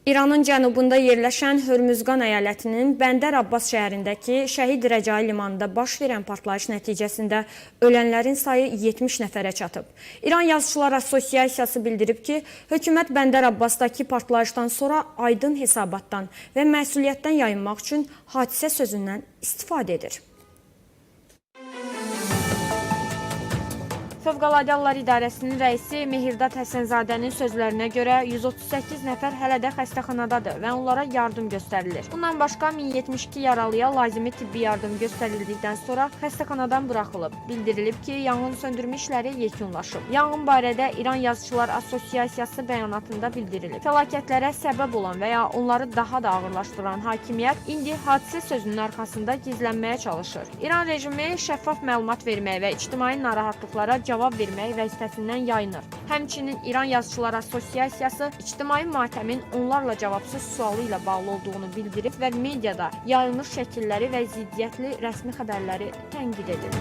İranın cənubunda yerləşən Hörmüzqan əyalətinin Bəndər Abbas şəhərindəki Şəhid Rəcai limanında baş verən partlayış nəticəsində ölənlərin sayı 70 nəfərə çatıb. İran Yazıçılar Assosiasiyası bildirib ki, hökumət Bəndər Abbasdakı partlayışdan sonra aydın hesabatdan və məsuliyyətdən yayınmaq üçün hadisə sözündən istifadə edir. Fövqəladə Hallar İdarəsinin rəisi Mehirdad Həsənzadənin sözlərinə görə 138 nəfər hələ də xəstəxanadadır və onlara yardım göstərilir. Bundan başqa 1072 yaralıya lazımi tibbi yardım göstərildikdən sonra xəstəxanadan buraxılıb. Bildirilib ki, yanğın söndürmə işləri yekunlaşıb. Yanğın barədə İran Yazıçılar Assosiasiyası bəyanatında bildirilib. Fəlakətlərə səbəb olan və ya onları daha da ağırlaşdıran hakimiyyət indi hadisə sözünün arxasında gizlənməyə çalışır. İran rejimi şəffaf məlumat vermək və ictimai narahatlıqlara cavab vermək vəzifəsindən yayınır. Həmçinin İran Yazıçılar Assosiasiyası ictimai matəmin onlarla cavabsız sualı ilə bağlı olduğunu bildirib və mediada yayılmış şəkilləri və ziddiyyətli rəsmi xəbərləri tənqid edib.